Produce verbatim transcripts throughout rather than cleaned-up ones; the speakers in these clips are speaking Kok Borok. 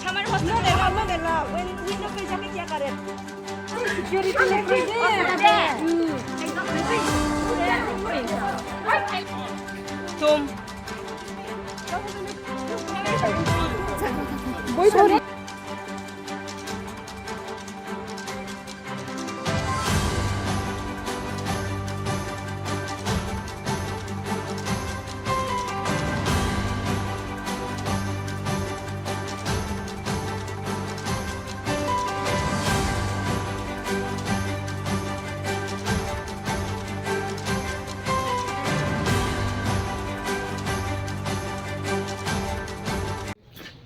हमारे हॉस्टल में, हॉस्टल में। When window पे जाके क्या करें? Security लेके। तुम। Sorry।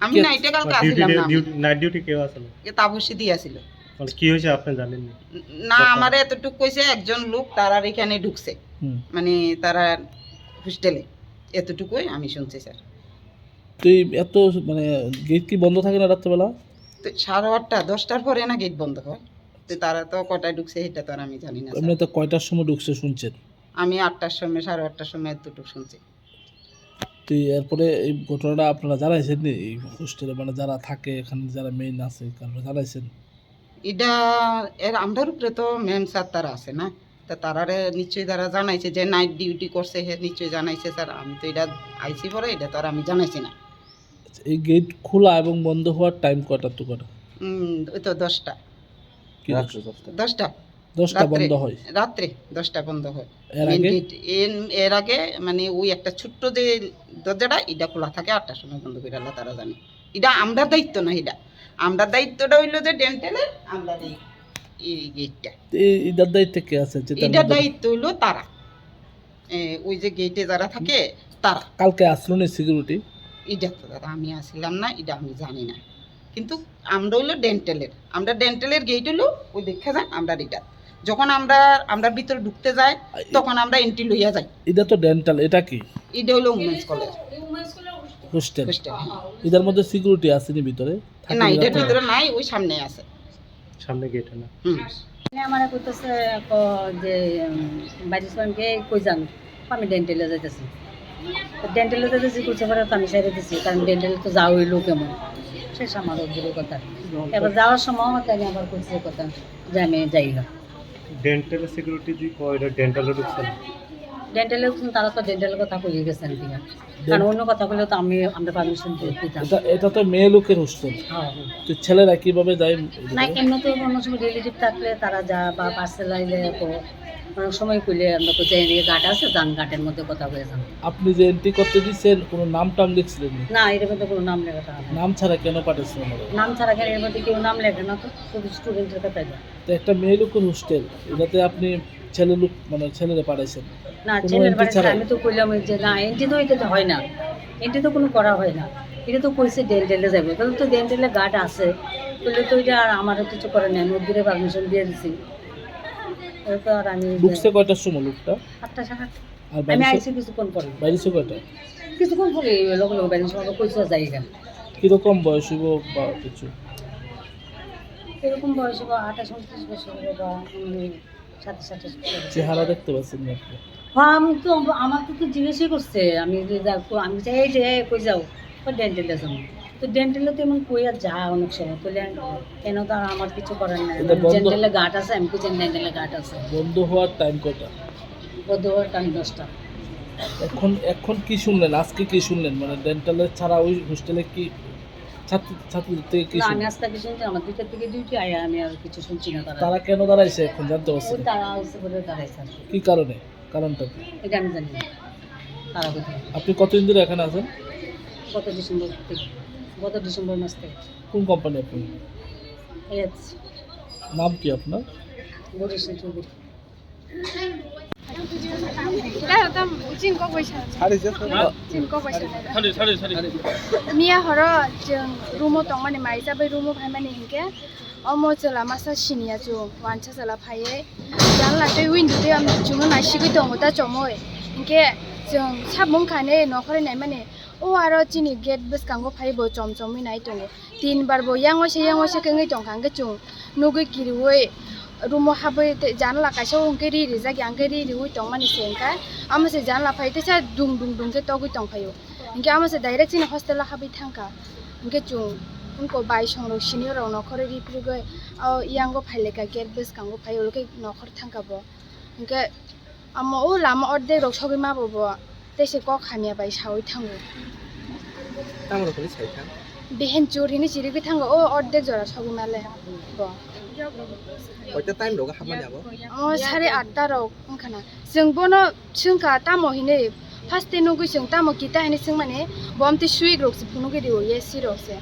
আমি কে? নাইটে কালকে ডিউটি আসিলাম ডে-, না আমি। ডিউটি, নাইট ডিউটি কেউ আসলো? এ তাপসী দি আসিল। মানে কি হয়েছে আপনি জানেন না? না, আচ্ছা। আমারে এতটুকু কইছে একজন লোক তারার এখানে ঢুকছে। হুম। মানে তারা হোস্টেলে। এতটুকুই আমি শুনছি, স্যার। তো এই এত মানে গেট কি বন্ধ থাকে না রাত্রেবেলা? তো সাড়ে আটটা, দশটার পরে না গেট বন্ধ হয়। তো তারা তো কটায় ঢুকছে সেটা তো আর আমি জানি না, স্যার। এমনি তো কয়টার সময় ঢুকছে শুনছেন? আমি আটটার সময়, সাড়ে আটটার সময় এতটুকু শুনছি। তো এরপরে এই ঘটনাটা আপনারা জানাইছেন নি? এই হোস্টেলে মানে যারা থাকে, এখানে যারা মেইন আছে, কারোর জানাইছেন? এটা এর আমরার উপরে তো ম্যাম স্যার তারা আছে না, তা তারারে নিশ্চয়ই তারা জানাইছে যে নাইট ডিউটি করছে, হে নিশ্চয়ই জানাইছে স্যার। আমি তো এটা আইছি পরে, এটা তো আর আমি জানাইছি না। আচ্ছা, এই গেট খোলা এবং বন্ধ হওয়ার টাইম কয়টা টু কয়টা? উম, ওই তো দশটা। কি রাত্রে দশ? দশটা। দশটা রাত্রে, বন্ধ হয়? রাত্রে দশটা বন্ধ হয়। এর মেইন আগে? গেট, এন-, এর আগে মানে ওই একটা ছোট্ট যে দরজাটা, এটা খোলা থাকে, আটটার সময় বন্ধ করে আল্লাহ তারা জানে। এটা আমরার দায়িত্ব না, এটা আমরার দায়িত্বটা হইলো যে ডেন্টালের, আমরার এই, এই গেটটা। এই, এটার দায়িত্বে কে আছে? যেটা এটার আমাদের দায়িত্ব হইলো তারা। এ, ওই যে গেটে যারা থাকে, তারা। কালকে আসলো নি সিকিউরিটি? এটা তো দাদা আমি আসলাম না, এটা আমি জানি না। কিন্তু আমরা হইলো ডেন্টালের, আমরা ডেন্টালের গেট হইলো ওই দেখে যান, আমরা এটা। যখন আমরা, আমরা ভিতরে ঢুকতে যাই, আ, এ- তখন আমরা এন্ট্রি লইয়া যাই। এটা তো ডেন্টাল, এটা কি? এটা হইলো উমেন্স কলেজ। হোস্টেল। হোস্টেল, হ্যাঁ। এটার মধ্যে সিকিউরিটি আছে নি ভিতরে? থাকে না, না এটার রাতে? ভিতরে নাই, ওই সামনে আছে। সামনে গেটে না? হুম। মানে আমারে কইতেছে ক-, যে, উম, বাইরে সঙ্গে কই যান? আমি ডেন্টালে যাইতেছি। তো ডেন্টালে যাইতেছি কইছে পরে তো আমি ছেড়ে দিছি, কারণ ডেন্টালে তো যাওয়া হইলো কেমন? শেষ আমার ওর কথা। এবার যাওয়ার সময় আমাকে আমি আবার কইছে কথা যে আমি যাই না। ডেন্টাল সিকিউরিটি যে কয়, এটা ডেন্টালে ঢুকছে না? ডেন্টালে ঢুকছে না, তারা তো ডেন্টালের কথা কইয়ে গেছেন কিনা? কারণ অন্য কথা বললে তো আমি, আমরা পারমিশন দিয়ে দিতাম। এটা, এটা তো মেয়ে লোকের হোস্টেল। হ্যাঁ, হ্যাঁ। তো ছেলেরা কিভাবে যায়? না, এমনি তো অন্য সময় রিলেটিভ থাকলে তারা যা বা পার্সেল আইলে তো অনেক সময় কইলে আমরা তো যাই, এদিকে গার্ড আছে, যান গার্ডের মধ্যে কথা হয়ে যান। আপনি যে এন্ট্রি করতে দিচ্ছেন, কোনো নাম টাম লিখছিলেন না? না, এর মধ্যে কোনো নাম লেখা থাকে না। নাম ছাড়া কেন পাঠাচ্ছেন ওনারা? নাম ছাড়া কেন? এর মধ্যে কেউ নাম লেখে না তো, শুধু স্টুডেন্টের কথাই যায়। তো একটা মেয়ে লোকের হোস্টেল, এটাতে আপনি ছেলে লোক, মানে ছেলেরা পাঠাইছেন? না, কোনো ছেলের এন্ট্রি বাড়িতে ছাড়াই? আমি তো কইলাম যে না, এন্ট্রি তো এটা তো হয় না, এন্ট্রি তো কোনো করা হয় না। এটা তো কইছে ডেন্টালে যাবে, তাহলে তো ডেন্টালে গার্ড আছে, তাহলে তো এটা আর আমারও কিছু করার নেই, আমি ওদের পারমিশন দিয়ে দিছি। এটা তো আর আমি ঢুকছে কয়টার সময় লোকটা? আটটা, সাড়ে আটটা। আর আমি বাইরে আইছি কিছুক্ষণ পরে। বাইরে কয়টা? কিছুক্ষণ পরে, লগে লগে বাইরে সবাই কইছে যাই এখানে। কিরকম বয়স হইব বা কিছু? এরকম বয়স হইব আঠাশ ঊনত্রিশ বছর হইব বা, উম, সাতাশ আঠাশ বছর। চেহারা দেখতে পাচ্ছেন না আপনি? হ্যাঁ, আমি তো, আমাকে তো জিজ্ঞেসই করছে, আমি যে যা-, আমি যে এই যে, "এই কই যাও?" "ও ডেন্টালে যাবো।" তো ডেন্টালে তো এমন কই আর যা অনেক সময়, তাহলে কেন তো আর আমার কিছু করার নাই, এটা মানে বন্ধ ডেন্টালে গার্ড আছে, আমি কইছি ডেন্টালে গার্ড আছে। বন্ধ হওয়ার টাইম কয়টা? বন্ধ হওয়ার টাইম দশটা। এখন, এখন কি শুনলেন? আজকে কি শুনলেন? মানে ডেন্টালে ছাড়া ওই হোস্টেলে কি ছাত্র, ছাত্রীদের থেকে কি না, আমি শুনলেন? আজকে কিছু শুনছি না। আমার দুইটার দিকে ডিউটি, আয়া আমি আর কিছু শুনছি না তারা। তারা কেন দাঁড়াইছে এখন জানতে পারছেন? ওই তারা হচ্ছে বলে দাঁড়াইছে আর কি। কি কারণে? কারণটা কি? এটা আমি জানি না। তারা কোথায়? আপনি কতদিন ধরে এখানে আছেন? গত ডিসেম্বর থেকে, গত ডিসেম্বর মাস থেকে। কোন কোম্পানি আপনি? এস। নাম কি আপনার? গৌরী সিং Chowdhury. Chini kok bai sa. Chini kok bai sa. Miya horo chwng room o tongmani, mai cha bai room o phaimani hinkhe omo chwla masa siniya chwng wansa chwla phaiwi janla tei window tei chwngno naisigwi tongo ta chomwi. Hinkhe chwng samung kha hinwi nokhorwi naimani. O aro chini gate bwskango phai bo chom chomwi nai tongo. Tin bar bo yang waisa yang waisa khe wngwi tongkha, hwnkhe chwng nugwi kiriwi room o habwi tei janla kaisa o hwnkhe ri rijak ya, hwnkhe ri riwi tongmani se wngkha. Amo se janla phai teisa dung dung dung khe togwi tongphaio. Hinkhe amo se direct chini hostel o habwi thangkha. Hinkhe chwng wngko bai songrok senior rok nokhorwi riphirgwi o yango phailekha gate bwskango phai ulukhe nokhor thangkha bo. Hinkhe amo o lama ordek rok sogwi mabo bo tei se kok hamya bai sawi thango. Tamo rok hwnwi sai kha? Behen chur hini chirigwi thango o ordek jora sogwi male bo. Koita time rogo hapmani abo? O sare atta rok wngkha na. Chwng bono swngkha tamo hinwi, first e nugwi chwng tamo kita hinwi swngmani, bo amtwi swik rok se phunugwi rio, A C rok se.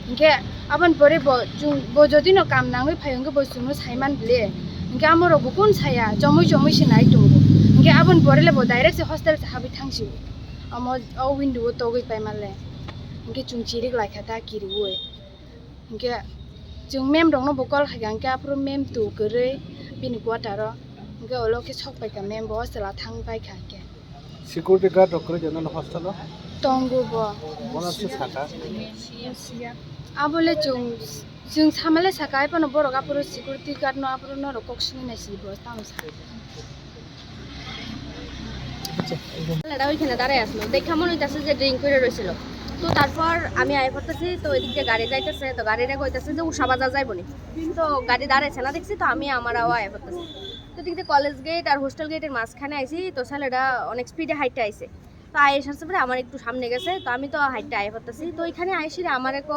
Hinkhe aboni pore bo chwng, bo jodi no kam nangwi phai hinkhe bo chwngno saiman ble. Hinkhe amo rok bo kun saya, chomwi chomwi se nai tongo. Hinkhe aboni pore le bo direct se hostel se habwi thangsi. Amo o window o togwi paima le. Hinkhe chwng chirik laikha ta kiriwi. Hinkhe chwng ma'am rokno bo call khaikha, hinkhe aphuru ma'am tu kwrwi bini quarter o, hinkhe ulo khe sok paikha ma'am bo chwla thang paikha hinkhe. Security guard rok kwrwi de nono hostel o? Tongo bo. Bono se saka? Abole chwng, chwng samale saka, ai phano borok aphuru security guard no aphuru norok kok swnwi nai si bo tamo sa. ছেলেটা ওইখানে দাঁড়ায় আসলো, দেখে মনে হইতাছে যে ড্রিঙ্ক করে রয়েছিল। তো তারপর আমি আয় পড়তেছি, তো এদিক দিয়ে গাড়ি যাইতেছে, তো গাড়িটা কইতাছে যে উষা বাজার যাইবো নি। তো গাড়ি দাঁড়াইছে না দেখছি, তো আমি আমারও আয় পড়তেছি। তো এদিক দিয়ে কলেজ গেট আর হোস্টেল গেটের মাঝখানে আইছি, তো ছেলেটা অনেক স্পিডে হাইটে আইছে। তো আয় এসার পরে আমার একটু সামনে গেছে, তো আমি তো হাইটে আয় পড়তেছি। তো এখানে আইসি রে আমার এক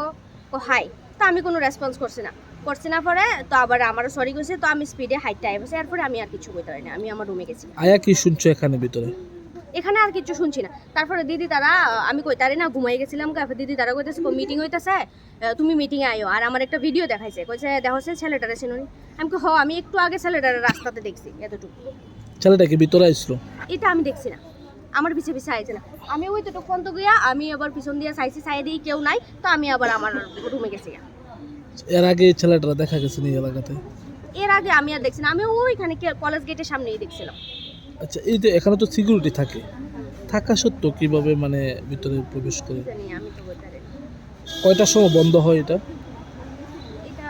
ও হাই, তো আমি কোনো রেসপন্স করছি না। করছি না পরে তো আবার আমারও সরি কইছে, তো আমি স্পিডে হাইটে আই বসে, এরপরে আমি আর কিছু কইতে পারি না, আমি আমার রুমে গেছি। আয়া কি শুনছো এখানে ভিতরে? এখানে আর কিছু শুনছি না। তারপরে দিদি তারা, আহ, আমি কই তারি না, ঘুমাই গেছিলাম গা। দিদি তারা কইতেছে মিটিং হইতেছে, আহ, তুমি মিটিং এ আইও, আর আমার একটা ভিডিও দেখাইছে, কইছে দেখো সে ছেলেটারে চিনো নি? আমি কই হ, আমি একটু আগে ছেলেটারে রাস্তাতে দেখছি, এতটুকু। ছেলেটা কি ভিতরে আসলো? এটা আমি দেখছি না। আমার পিছে পিছে আইছে না। আমি ওই তো পর্যন্ত গিয়া আমি আবার পিছন দিয়ে চাইছি, চাই দিয়ে কেউ নাই, তো আমি আবার আমার রুমে গেছি গা। এর আগে এই ছেলেটারা দেখা গেছে নি এলাকাতে? এর আগে আমি আর দেখছি না, আমি ওইখানে কে-, কলেজ গেটের সামনেই দেখছিলাম। আচ্ছা, এই তো এখানে তো সিকিউরিটি থাকে, থাকা সত্ত্বেও কিভাবে মানে ভিতরে প্রবেশ করে? জানি, আমি তো বলতে পারি না। কয়টার সময় বন্ধ হয় এটা? এটা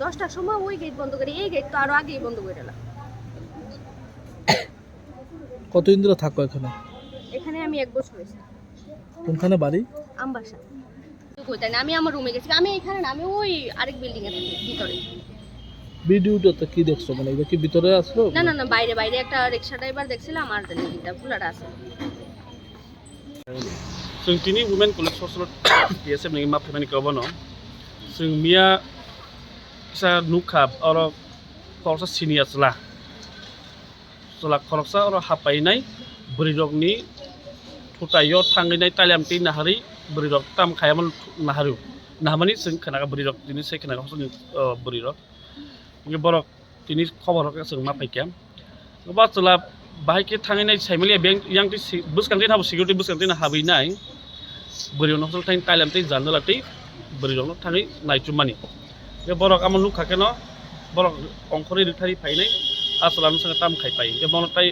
দশটার সময় ওই গেট বন্ধ করে, এই গেট তো আরো আগেই বন্ধ করে দিলাম। কতদিন ধরে থাকো এখানে? এখানে আমি এক বছর হয়েছে। কোনখানে বাড়ি? আমবাসা। তো কই তাই না, আমি আমার রুমে গেছি, আমি এখানে না, আমি ওই আরেক বিল্ডিং এ থাকি ভিতরে। ভিডিওটা তো কি দেখছো, মানে এটা কি ভিতরে আসলো? না, না, না, বাইরে, বাইরে একটা রিক্সা ড্রাইভার দেখছিলাম, আর জানি এটা খোলাটা আছে। Chwng tini Women College Hostel T S F ni ma phaimani khe obono chwng miya kisa nukha, oro khoroksa senior chwla, chwla khoroksa oro hapainai bwrwi rokni thutai o thangwi nai tailam twi naharwi bwrwi rok tam khayamani naharwi naharmani chwng khnakha, bwrwi rok tini se khnakha hostel ni, o, bwrwi rok. Hingke borok tini khobor rok chwng ma paikha. Bo chwla bahai khe thangwi nai saimaliya, beng yang twi si-, bwskang twi nabo security bwskang twi no habwi nai. Bwrwi rok no hostel thani tailam tei jandala tei bwrwi rok no thangwi naichumani. Hingke borok amo nukha khe no borok ongkhorwi rwktharwi phainai, a chwla no swngkha tam khai pai. Hingke bono tai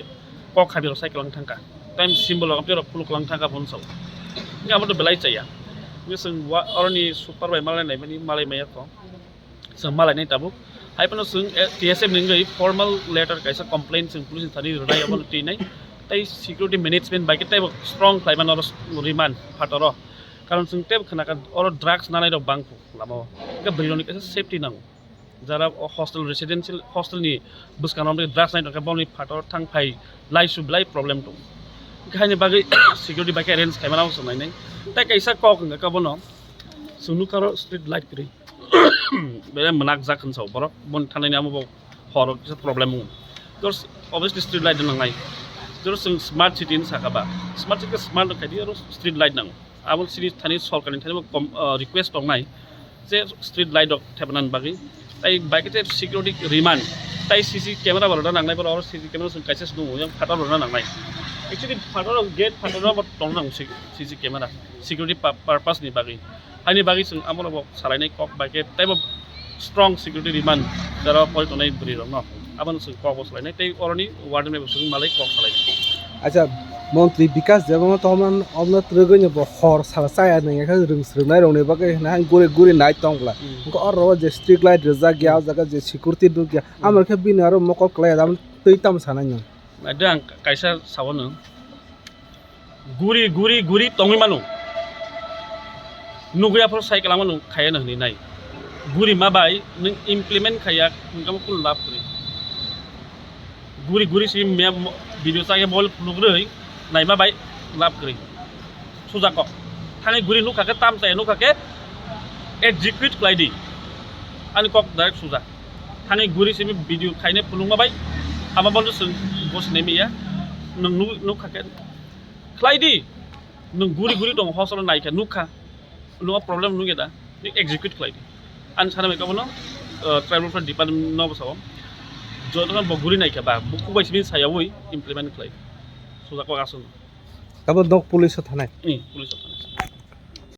kok hamya rok sai kwlang thangkha. Time symbol rok amtwi rok phuluk kwlang thangkha bono sao. Hingke abo to belai chaya. Hingke chwng wa-, oroni super bai malai naimani malai maya kho. Chwng malainai tabuk. Hai phano chwng, eh, T S F ni wngwi formal letter kaisa complaint chwng police ni thani rwnai, abono twinai. Tei security management bai khe teibo strong khlai mano oro remand phataro. Karon chwng teibo khna kha oro drugs nanai rok bang kho lama o. Hwnkhe bwrwi rokni kaisa safety nango. Jara o hostel residential hostel ni bwskango drugs nai tongkhe boni phataro thang phai lai su belai problem tongo. Hwnkhe haini bagwi security bai khe arrange khai mano chwng nainai. Tei kaisa kok hwnkhe abono chwng nukha oro street light kwrwi. Belai mwnakjak hinwi sao borok, boni thanani amo bo horo kisa problem wngo. Just obviously street light nangnai. Just chwng smart city hinwi sakha ba, smart city khe smart khai di, oro street light nango. Abo chini thani sorkarni thani bo kom-, ah, request tongnai je street light rok thepnani bagwi. Tai bai khe security remand, tai C C camera bo rwna nangnai, borok oro C C camera chwng kaisa se nukgo, yang phataro rwna nangnai. Actually phataro gate phataro bo tongna nango C C camera security pur-, purpose ni bagwi. Haini bagwi chwng amo rok bo salainai kok bai khe teibo strong security remand jara pori tongnai bwrwi rok no. Abono chwng kok bo salainai tei oroni warden bai bo chwng malai kok salainai. Acha, montri Bikas Debbarma to omno, omno twrwgwi no bo hor sal chaya nangya khe rwng swrwngnai rokni bagwi hwnna hai guri guri nai tong bwla. Hmm. Hwnkhe oro je street light rijak ya, o jaga je security nukya, hmm, amo khe bini aro mokol kwlai ya, twi tamo sanai no. Naidi ang kaisa sabo no. Guri guri guri tongwi mano. Nugwi aphuru sai kwlangma nung khaiya no hwnwi nai. Guri ma bai nwng implement khaiya, hwnkhe kunu lab kwrwi. Guri guri si mem video chaya mol phunuk rwi naima bai lab kwrwi. Suja kok. Thangwi guri nukha khe tam chaya nukha khe execute khlai di. Ani kok direct suja. Thangwi guri simi video khaine phunukma bai ama bono chwng bosinai manya. Nwng nuk-, nukha khe khlai di. Nwng guri guri tong hosolo naikha nukha. Nwng problem nukya da? Execute khlai di. Ani sana bai kabono, uh, tribal welfare department no bwsao. Joto bo guri naikha ba, buku bai simi sayawi implement khlai. Suja kok aswk. Abo dok police o thanai? Ni, police o thanai.